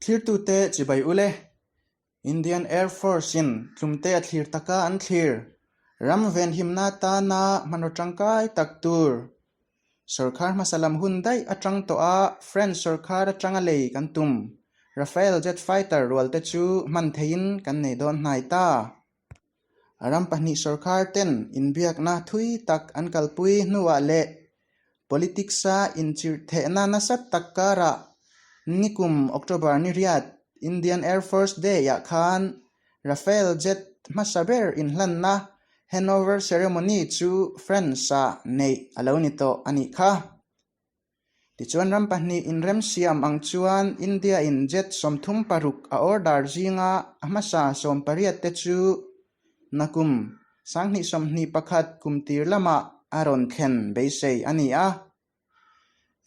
Thlirtute chibai ule, Indian Air Force-in tlumte a thlir taka an thlir, ram venhimna tana hmanraw tangkai tak tur. Sorkar hmasa lam hun daih atang tawh a French sorkar atanga lei kan tum, Rafale jet fighter rualte chu hman theihin kan nei dawn hnai ta. Ram pahnih sorkar ten inbiakna thui tak an kalpui hnuah leh politics-a inchirhthehna nasa tak karah nikum October ni riat Indian Air Force Day-ah khan Rafale jet hmasa ber inhlanna handover ceremony chu France-ah neih a lo ni tawh a nih kha. Tichuan ram pahnih inremsiam ang chuan India-in jet 36 a order zinga a hmasa 18 te chu nakum 2021 kum tir lamah a rawn thlen beisei a ni a.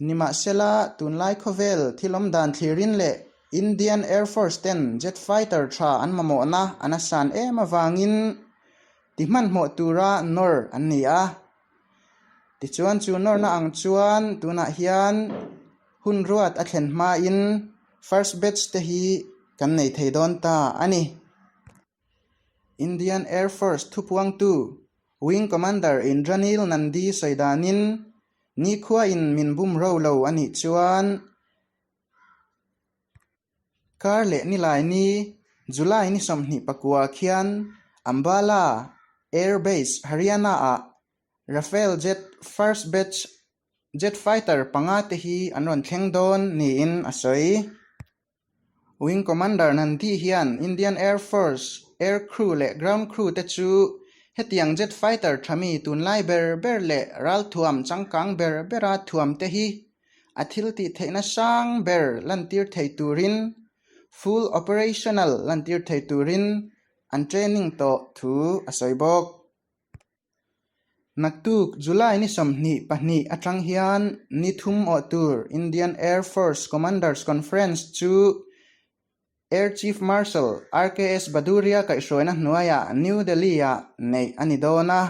Nimahsela, tunlai khawvel thil awmdan thlirin leh Indian Air Force ten jet fighter tha an mamawhna an a san em avangin ti hmanhmawh tura nawr an ni a. Tichuan chu nawrna ang chuan tunah hian hun ruat a thlen hmain first batch te hi kan nei thei dawn ta a ni. Indian Air Force thupuangtu Wing Commander Indranil Nandi sawi danin nikhuain min bum ro lo a nih chuan Kar leh nilai ni, July ni 29 khian Ambala Air Base, Haryana-ah Rafale jet first batch jet fighter panga te hi an rawn thleng dawn niin a sawi. Wing Commander Nandi hian Indian Air Force air crew leh ground crew te chu hetiang jet fighter thami tunlai ber ber leh ralthuam changkang ber bera thuam te hi A thil tih theihna sang ber lantir thei turin, full operational lantir thei turin an training tawh thu a sawi bawk. Naktuk July ni 22 atang hian ni thum awh tur Indian Air Force Commanders Conference chu Air Chief Marshal RKS Bhadauria kaihhruaina hnuaiah New Delhi-ah neih a ni dawn a.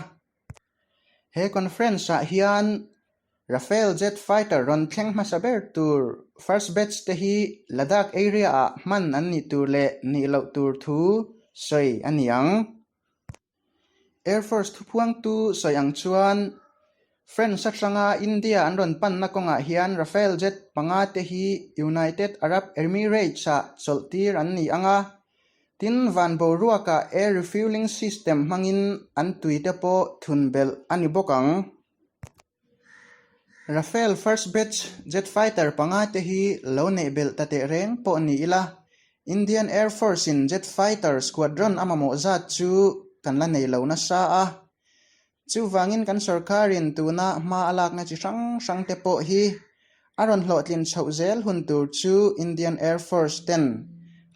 He conference-ah hian Rafale jet fighter rawn thleng hmasa ber tur first batch te hi Ladakh area-ah hman an nih tur leh nih loh tur thu sawi a ni ang. Air Force thuphuangtu sawi ang chuan France atanga India an rawn panna kawngah hian Rafale jet panga te hi United Arab Emirates-ah chawlhtir an ni ang a, Tin, van boruakah air refuelling system hmangin an tuite pawh thun belh a ni bawk ang. Rafale first batch jet fighter panga te hi lo neih belh ta teh reng pawh ni ila, Indian Air Force-in jet fighter squadron a mamawh zat chu kan la nei lo nasa a. Chuvangin kan sorkarin tuna hma a lakna chi hrang hrang te pawh hi a rawn hlawhtlin chhoh zel hun tur chu Indian Air Force ten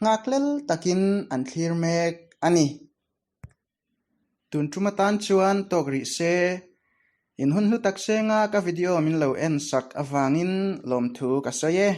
nghakhlel takin an thlir mek a ni. Tun tum atan chuan tawk rih se, in hun hlu tak senga ka video min lo en sak avangin lawmthu ka sawi e.